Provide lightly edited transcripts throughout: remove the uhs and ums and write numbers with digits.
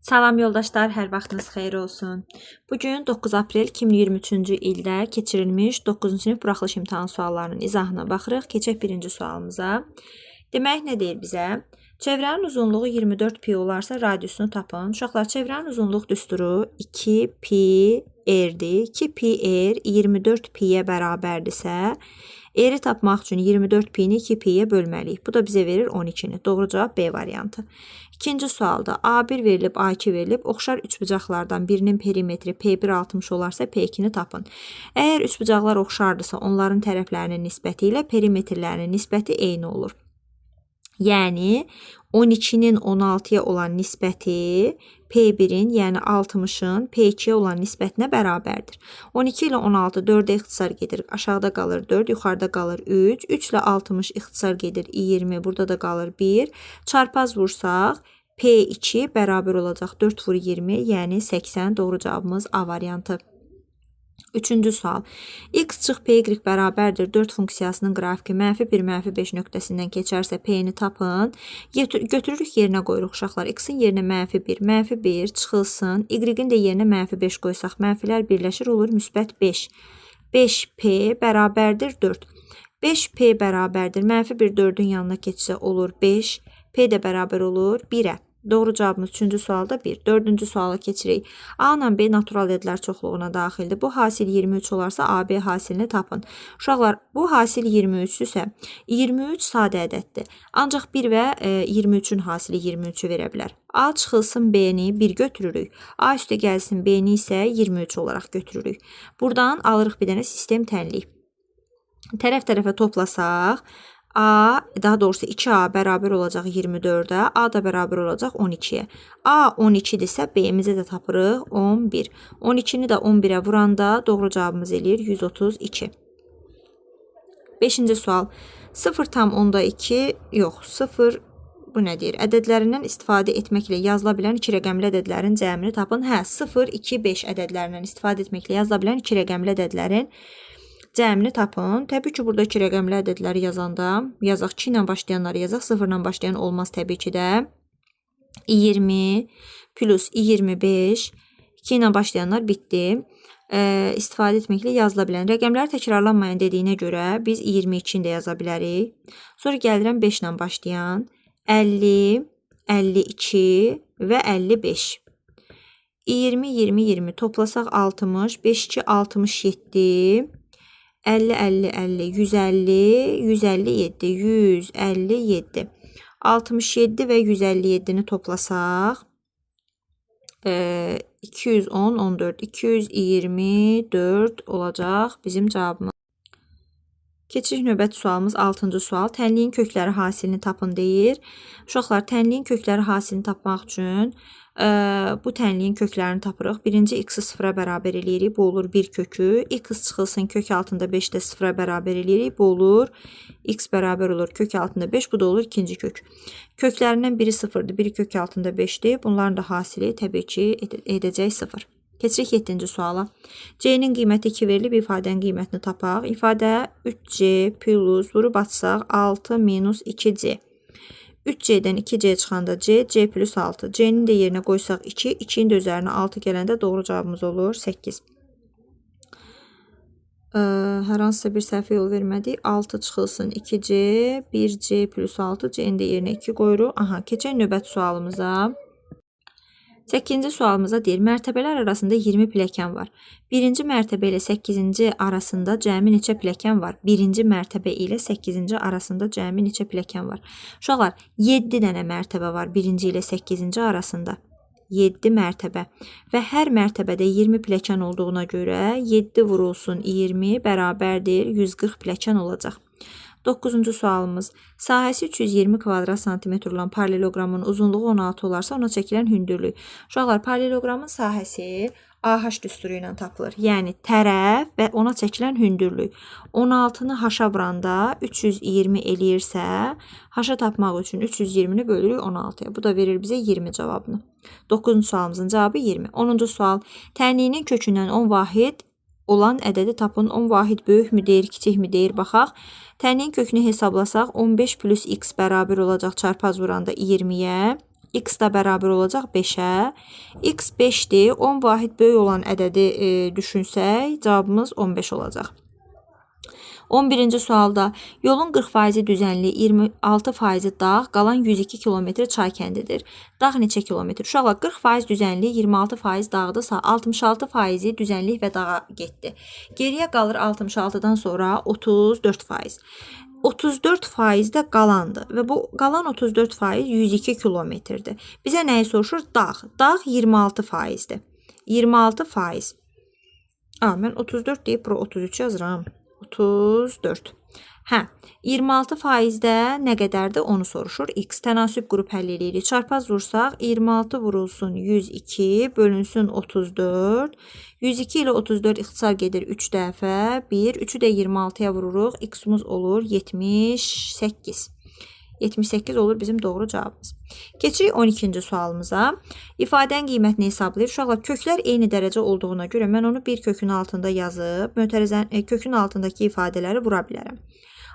Salam yoldaşlar, hər vaxtınız xeyir olsun. Bu gün 9 aprel 2023-cü ildə keçirilmiş 9-cu sinif buraxılış imtahan suallarının izahına baxırıq. Keçək birinci sualımıza. Demək, nə deyir bizə? Çevrənin uzunluğu 24 pi olarsa radiusunu tapın. Uşaqlar, çevrənin uzunluq düsturu 2 pi r-dir. 2 pi r 24 pi-yə bərabərdirsə, r-i tapmaq üçün 24 pi-ni 2 pi-yə bölməliyik. Bu da bizə verir 12-ni. Doğru cavab B variantı. İkinci sualda A1 verilib, A2 verilib. Oxşar üçbucaqlardan birinin perimetri P1 60 olarsa P2-ni tapın. Əgər üçbucaqlar oxşardırsa, onların tərəflərinin nisbəti ilə perimetrlərinin nisbəti eyni olur. Yəni 12-nin 16-ya olan nisbəti P1-in, yəni 60-ın P2-yə olan nisbətinə bərabərdir. 12 ilə 16 4-ə ixtisar gedir. Aşağıda qalır 4, yuxarıda qalır 3. 3 ilə 60 ixtisar gedir 20, burada da qalır 1. Çarpaz vursaq P2 bərabər olacaq 4 vur 20, yəni 80. Doğru cavabımız A variantı. Üçüncü sual. X çıx PY bərabərdir 4 funksiyasının qrafiki -1, -5 nöqtəsindən keçərsə P-ni tapın. Götürürük yerinə qoyuruq uşaqlar. X-in yerinə -1, -1 çıxılsın. Y-in də yerinə -5 qoysaq mənfilər birləşir, olur müsbət 5. 5P bərabərdir 4. 5P bərabərdir. -1 4-ün yanına keçsə olur 5. P də bərabər olur 1-ə. Doğru cavabımız üçüncü sualda 1. Dördüncü suala keçirik. A ilə B natural ədədlər çoxluğuna daxildir. Bu hasil 23 olarsa AB hasilini tapın. Uşaqlar, bu hasil 23-dürsə, 23 sadə ədəddir. Ancaq 1 və 23-ün hasili 23-ü verə bilər. A çıxılsın B-ni 1 götürürük. A üstə gəlsin B-ni isə 23 olaraq götürürük. Buradan alırıq bir dənə sistem tənlik. Tərəf-tərəfə toplasaq, A, daha doğrusu 2A bərabər olacaq 24-ə, A da bərabər olacaq 12-yə. A 12-dirsə B-mizi də tapırıq 11. 12-ni də 11-ə vuranda doğru cavabımız eləyir 132. Beşinci sual. 0,2, yox, 0 bu nə deyir? Ədədlərindən istifadə etməklə yazıla bilən iki rəqəmli ədədlərin cəmini tapın. Hə, 0, 2, 5 ədədlərindən istifadə etməklə yazıla bilən iki rəqəmli ədədlərin cəmini tapın. Təbii ki, burada iki rəqəmli ədədləri yazanda yazaq 2 ilə başlayanları yazaq, 0 ilə başlayan olmaz təbii ki də. 20 plus 25, 2 ilə başlayanlar bitdi. İstifadə etməklə yazıla bilən rəqəmlər təkrarlanmayan dediyinə görə biz 22-ni də yaza bilərik. Sonra gəlirəm 5 ilə başlayan 50, 52 və 55. 20, 20, 20 toplasaq 60, 5, 2, 67, 50, 50, 50, 150, 157, 157. 67 və 157-ni toplasaq 210, 14, 224 olacaq bizim cavabımız. Keçirik növbəti sualımız 6-cı sual. Tənliyin kökləri hasilini tapın deyir. Uşaqlar, tənliyin kökləri hasilini tapmaq üçün bu tənliyin köklərini tapırıq. Birinci x-i 0-a bərabər eləyirik. Bu olur 1 kökü. X çıxılsın kök altında 5 də 0-a bərabər eləyirik. Bu olur x bərabər olur kök altında 5. Bu da olur ikinci kök. Köklərindən biri 0-dır, biri kök altında 5-dir. Bunların da hasili təbii ki edəcək 0. Keçirik 7-ci suala. C-nin qiyməti 2 verilib, ifadənin qiymətini tapaq. İfadə 3C plus vurub açsaq 6 minus 2C. 3C-dən 2C çıxanda C, C plus 6. C-nin də yerinə qoysaq 2, 2-nin də üzərinə 6 gələndə doğru cavabımız olur 8. Hər hansısa bir səhvə yol vermədik. 6 çıxılsın 2C, 1C plus 6, C-nin də yerinə 2 qoyuruq. Aha, keçək növbəti sualımıza. 8-ci sualımıza deyir, mərtəbələr arasında 20 pilləkən var. Birinci mərtəbə ilə 8-ci arasında cəmi neçə pilləkən var? Birinci mərtəbə ilə 8-ci arasında cəmi neçə pilləkən var? Uşaqlar, 7 dənə mərtəbə var birinci ilə 8-ci arasında. 7 mərtəbə və hər mərtəbədə 20 pilləkən olduğuna görə 7 vurulsun 20 bərabərdir 140 pilləkən olacaq. 9-cu sualımız. Sahəsi 320 kvadrat santimetr olan paralleloqramın uzunluğu 16 olarsa ona çəkilən hündürlük. Uşaqlar, paralleloqramın sahəsi AH düsturu ilə tapılır. Yəni tərəf və ona çəkilən hündürlük. 16-nı H-a vuranda 320 eləyirsə, H-a tapmaq üçün 320-ni bölürük 16-ya. Bu da verir bizə 20 cavabını. 9-cu sualımızın cavabı 20. 10-cu sual. Tənliyinin kökündən 10 vahid olan ədədi tapın. 10 vahid böyükmü deyir, kiçikmi deyir, baxaq. Tənliyin kökünü hesablasaq 15 plus x bərabər olacaq çarpaz vuranda 20-yə. X da bərabər olacaq 5-ə. X 5-dir. 10 vahid böyük olan ədədi düşünsək, cavabımız 15 olacaq. 11-ci sualda yolun 40%-i düzənlik, 26%-i dağ, qalan 102 kilometr çay kəndidir. Dağ neçə kilometr? Uşaqlar, 40% düzənlik, 26% dağdırsa, 66%-i düzənlik və dağa getdi. Geriyə qalır 66-dan sonra 34%. 34% də qalandır və bu qalan 34% 102 kilometrdir. Bizə nəyi soruşur? Dağ. Dağ 26%-dir. 26%. Mən 34 deyib bura 33 yazıram. 34. Hə, 26%-də nə qədərdir onu soruşur. X tənasüb qrup həll eləyirik. Çarpaz vursaq 26 vurulsun 102 bölünsün 34. 102 ilə 34 ixtisar gedir 3 dəfə. 1, 3-ü də 26-ya vururuq. X-imiz olur 78. 78 olur bizim doğru cavabımız. Keçirik 12-ci sualımıza. İfadənin qiymətini hesablayır. Uşaqlar, köklər eyni dərəcə olduğuna görə mən onu bir kökün altında yazıb mötərizənin kökün altındakı ifadələri vura bilərəm.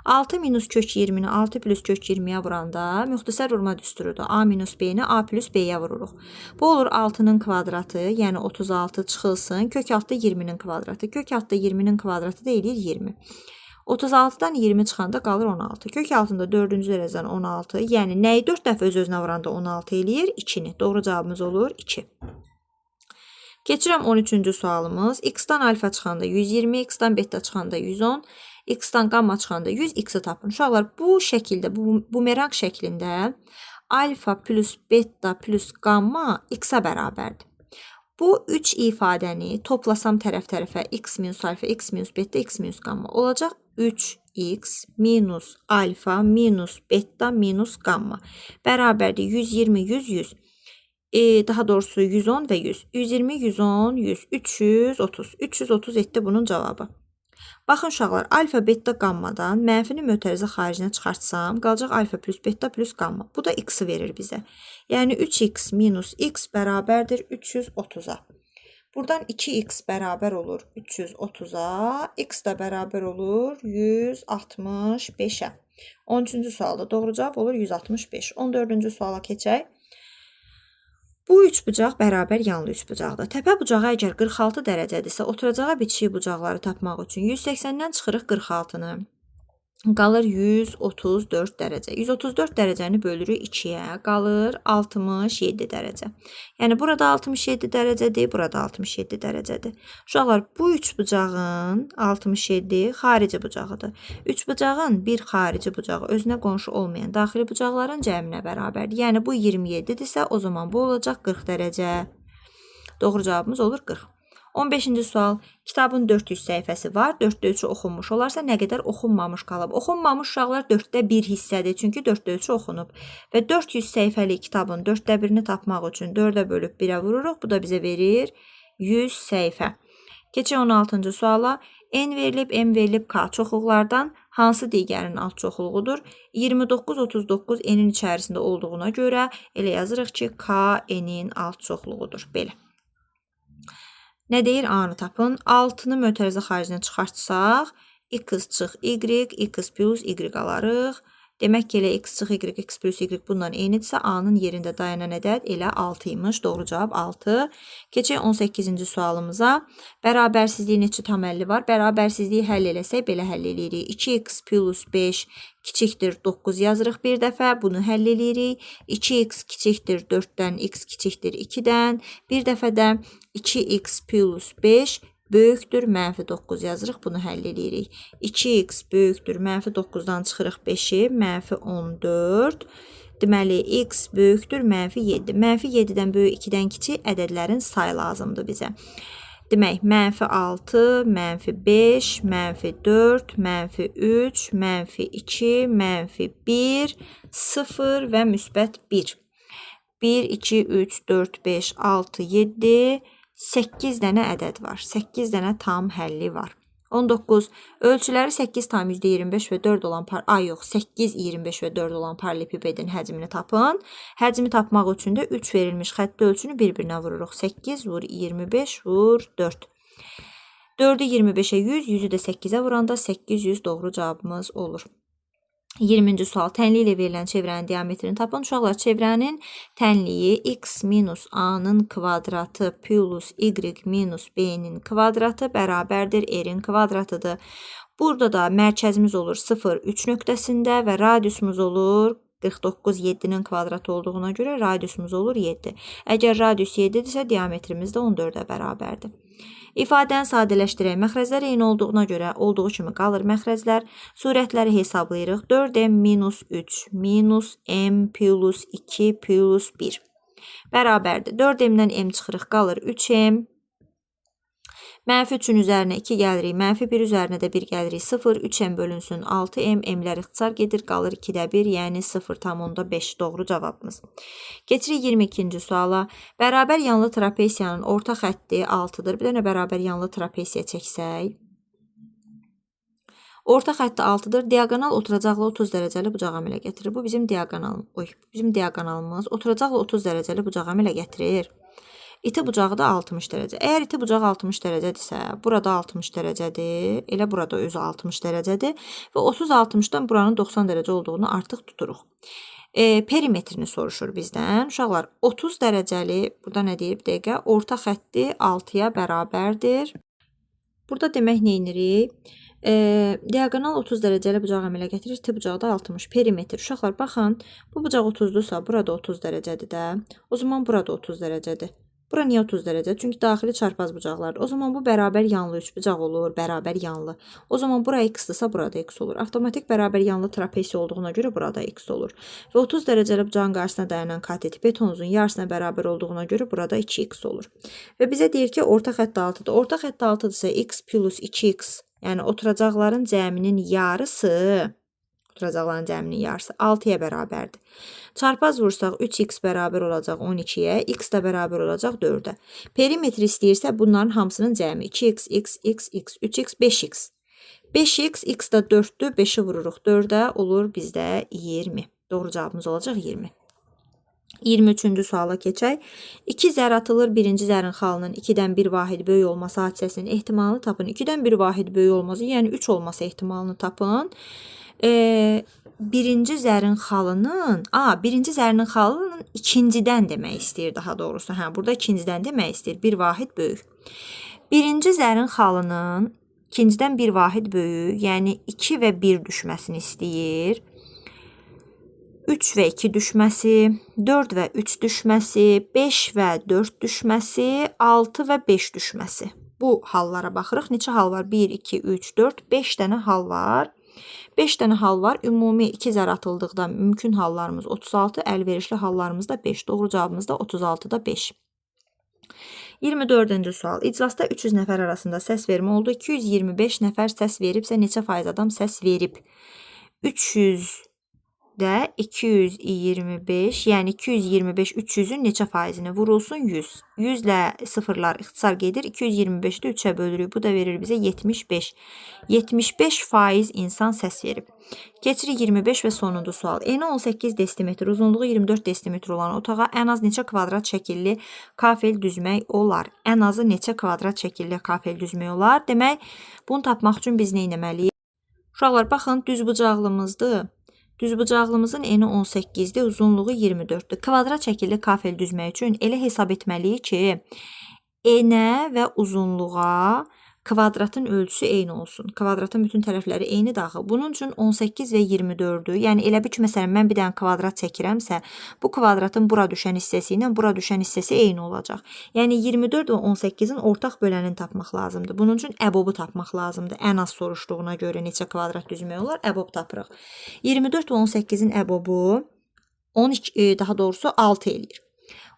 6 minus kök 20-ni 6 plus kök 20-yə vuranda müxtəsər vurma düsturudur. A minus B-ni A plus B-yə vururuq. Bu olur 6-nın kvadratı, yəni 36 çıxılsın. Kök altda 20-nin kvadratı. Kök altda 20-nin kvadratı da eləyir 20. 36-dan 20 çıxanda qalır 16. Kök altında 4-cü dərəcədən 16. Yəni nəyi 4 dəfə öz-özünə vuranda 16 eləyir? 2-ni. Doğru cavabımız olur 2. Keçirəm 13-cü sualımız. X-dan alfa çıxanda 120, X-dan beta çıxanda 110, X-dan qamma çıxanda 100, X-i tapın. Uşaqlar, bu şəkildə, bu bumerang şəklində alfa plus beta plus qamma X-a bərabərdir. Bu 3 ifadəni toplasam tərəf-tərəfə x minus alfa, x minus beta, x minus qamma olacaq 3x minus alfa minus beta minus qamma bərabərdir 120, 100, 100. Daha doğrusu 110 və 100. 120, 110, 100, 330. 330 etdi bunun cavabı. Baxın uşaqlar, alfa, beta, qammadan mənfini mötərizə xaricinə çıxartsam, qalacaq alfa plus beta plus qamma. Bu da x-i verir bizə. Yəni 3x minus x bərabərdir 330-a. Buradan 2x bərabər olur 330-a, x də bərabər olur 165-ə. 13-cü sualda doğru cavab olur 165. 14-cü suala keçək. Bu üçbucaq bərabər yanlı üçbucaqdır. Təpə bucağı əgər 46 dərəcədirsə, oturacağa bitişik bucaqları tapmaq üçün 180-dən çıxırıq 46-nı. Qalır 134 dərəcə. 134 dərəcəni bölürük 2-yə. Qalır 67 dərəcə. Yəni burada 67 dərəcədir, burada 67 dərəcədir. Uşaqlar, bu üçbucağın 67 xarici bucağıdır. Üçbucağın bir xarici bucağı özünə qonşu olmayan daxili bucaqların cəminə bərabərdir. Yəni bu 27-dirsə, o zaman bu olacaq 40 dərəcə. Doğru cavabımız olur 40. 15-ci sual. Kitabın 400 səhifəsi var. 4-də 3-ü oxunmuş olarsa nə qədər oxunmamış qalıb? Oxunmamış uşaqlar 4-də 1 hissədir. Çünki 4-də 3-ü oxunub. Və 400 səhifəlik kitabın 4-də 1-ini tapmaq üçün 4-ə bölüb 1-ə vururuq. Bu da bizə verir 100 səhifə. Keçək 16-cı suala. N verilib, M verilib, K çoxluqlardan hansı digərinin alt çoxluğudur? 29, 39 N-in içərisində olduğuna görə elə yazırıq ki, K N-in alt çoxluğudur. Belə. Nə deyir? A-nı tapın. 6-nı mötərizə xaricinə çıxartsaq, x çıx y, x plus y alarıq. Demək ki, elə x çıx y, x plus y bununla eynidirsə, A-nın yerində dayanan ədəd elə 6 imiş. Doğru cavab 6. Keçək 18-ci sualımıza. Bərabərsizliyin neçə tam həlli var? Bərabərsizliyi həll eləsək, belə həll eləyirik. 2x plus 5 kiçikdir 9 yazırıq bir dəfə. Bunu həll eləyirik. 2x kiçikdir 4-dən, x kiçikdir 2-dən. Bir dəfə də 2x plus 5 böyükdür mənfi 9 yazırıq. Bunu həll eləyirik. 2x böyükdür mənfi 9-dan çıxırıq 5-i, mənfi 14. Deməli, x böyükdür mənfi 7. Mənfi 7-dən böyük 2-dən kiçik ədədlərin sayı lazımdır bizə. Demək, mənfi 6, mənfi 5, mənfi 4, mənfi 3, mənfi 2, mənfi 1, 0 və müsbət 1. 1, 2, 3, 4, 5, 6, 7, 8 dənə ədəd var. 8 dənə tam həlli var. 19. Ölçüləri 8,25 və 4 olan 8,25 və 4 olan paralelipipedin həcmini tapın. Həcmi tapmaq üçün də 3 verilmiş xətti ölçünü bir-birinə vururuq. 8 vur 25 vur 4. 4-ü 25-ə 100, 100-ü də 8-ə vuranda 800 doğru cavabımız olur. 20-ci sual. Tənlik ilə verilən çevrənin diametrini tapın. Uşaqlar, çevrənin tənliyi x minus a-nın kvadratı plus y minus b-nin kvadratı bərabərdir r-in kvadratıdır. Burada da mərkəzimiz olur 0, 3 nöqtəsində və radiusumuz olur 49, 7-nin kvadratı olduğuna görə radiusumuz olur 7. Əgər radius 7-dirsə, diametrimiz də 14-ə bərabərdir. İfadəni sadələşdirək. Məxrəclər eyni olduğuna görə olduğu kimi qalır məxrəclər. Surətləri hesablayırıq. 4m minus 3 minus m plus 2 plus 1 bərabərdir. 4m-dən m çıxırıq, qalır 3m. Mənfi 3-ün üzərinə 2 gəlirik, mənfi 1 üzərinə də 1 gəlirik, 0, 3m bölünsün 6m, m-lər ixtisar gedir, qalır 2-də 1, yəni 0,5 doğru cavabımız. Keçirik 22-ci suala. Bərabər yanlı trapesiyanın orta xətti 6-dır. Bir dənə bərabər yanlı trapesiya çəksək. Orta xətti 6-dır. Diaqonal oturacaqla 30 dərəcəli bucaq əmələ gətirir. Bu bizim diaqonal, oy, bizim diaqonalımız oturacaqla 30 dərəcəli bucaq əmələ gətirir. İti bucağı da 60 dərəcə. Əgər iti bucağı 60 dərəcədirsə, burada 60 dərəcədir, elə burada özü 60 dərəcədir və 30-60-dan buranın 90 dərəcə olduğunu artıq tuturuq. Perimetrini soruşur bizdən. Uşaqlar, 30 dərəcəli, burada nə deyir bir dəqiqə, orta xətti 6-ya bərabərdir. Burada demək nə edirik? Diaqonal 30 dərəcəli bucaq əmələ gətirir. T bucağı da 60. Perimetr. Uşaqlar, baxın, bu bucaq 30-dursa, burada 30 dərəcədir də. O zaman burada 30 dərəcədir. Bura niyə 30 dərəcə? Çünki daxili çarpaz bucaqlardır. O zaman bu bərabər yanlı üçbucaq olur, bərabər yanlı. O zaman bura x-dırsa, burada x olur. Avtomatik bərabər yanlı trapesiya olduğuna görə burada x olur. Və 30 dərəcəli bucağın qarşısına dayanan kateti betonuzun yarısına bərabər olduğuna görə burada 2x olur. Və bizə deyir ki, orta xətt 6-dır. Orta xətt 6-dırsa x plus 2x, yəni oturacaqların cəminin yarısı, oturacaqların cəminin yarısı 6-ya bərabərdir. Çarpaz vursaq 3x bərabər olacaq 12-yə, x də bərabər olacaq 4-ə. Perimetr istəyirsə bunların hamısının cəmi 2x, x, x, x, 3x, 5x. 5x, x də 4-dür, 5-i vururuq 4-ə, olur bizdə 20. Doğru cavabımız olacaq 20. 23-cü suala keçək. 2 zər atılır. Birinci zərin xalının 2-dən 1 vahid böyük olması hadisəsinin ehtimalını tapın. 2-dən 1 vahid böyük olması, yəni 3 olması ehtimalını tapın. Birinci zərin xalının, birinci zərinin xalının ikincidən demək istəyir daha doğrusu. Hə, burada ikincidən demək istəyir. 1 vahid böyük. Birinci zərin xalının ikincidən 1 vahid böyük, yəni 2 və 1 düşməsini istəyir. 3 və 2 düşməsi, 4 və 3 düşməsi, 5 və 4 düşməsi, 6 və 5 düşməsi. Bu hallara baxırıq. Neçə hal var? 1, 2, 3, 4, 5 dənə hal var. 5 dənə hal var. Ümumi 2 zər atıldıqda mümkün hallarımız 36, əlverişli hallarımız da 5. Doğru cavabımız da 36-da 5. 24-cü sual. İclasda 300 nəfər arasında səs vermə oldu. 225 nəfər səs veribsə neçə faiz adam səs verib? 300 də 225, yəni 225 300-ün neçə faizini vurulsun 100. 100 ilə sıfırlar ixtisar gedir. 225-i də 3-ə bölürük. Bu da verir bizə 75. 75 faiz insan səs verib. Keçirik 25 və sonuncu sual. Eni 18 desimetr, uzunluğu 24 desimetr olan otağa ən az neçə kvadrat şəkilli kafel düzmək olar? Ən azı neçə kvadrat şəkilli kafel düzmək olar? Demək, bunu tapmaq üçün biz nə etməliyik? Uşaqlar, baxın, düzbucaqlımızdır. Düzbucaqlımızın eni 18-dir, uzunluğu 24-dür. Kvadrat şəkilli kafel düzmək üçün elə hesab etməliyik ki, enə və uzunluğa kvadratın ölçüsü eyni olsun. Kvadratın bütün tərəfləri eynidir axı. Bunun üçün 18 və 24-ü, yəni elə bil ki, məsələn, mən bir dənə kvadrat çəkirəmsə, bu kvadratın bura düşən hissəsi ilə bura düşən hissəsi eyni olacaq. Yəni 24 və 18-in ortaq bölənini tapmaq lazımdır. Bunun üçün əbobu tapmaq lazımdır. Ən az soruşduğuna görə neçə kvadrat düzmək olar, əbob tapırıq. 24 və 18-in əbobu 12, daha doğrusu 6 eləyir.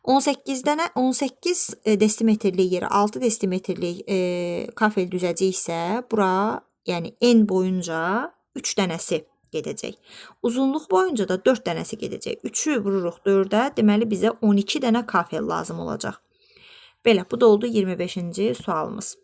18-dən 18 desimetrlik yerə 6 desimetrlik kafel düzəcəksə, bura, yəni en boyunca 3 dənəsi gedəcək. Uzunluq boyunca da 4 dənəsi gedəcək. 3-ü vururuq 4-ə, deməli bizə 12 dənə kafel lazım olacaq. Belə, bu da oldu 25-ci sualımız.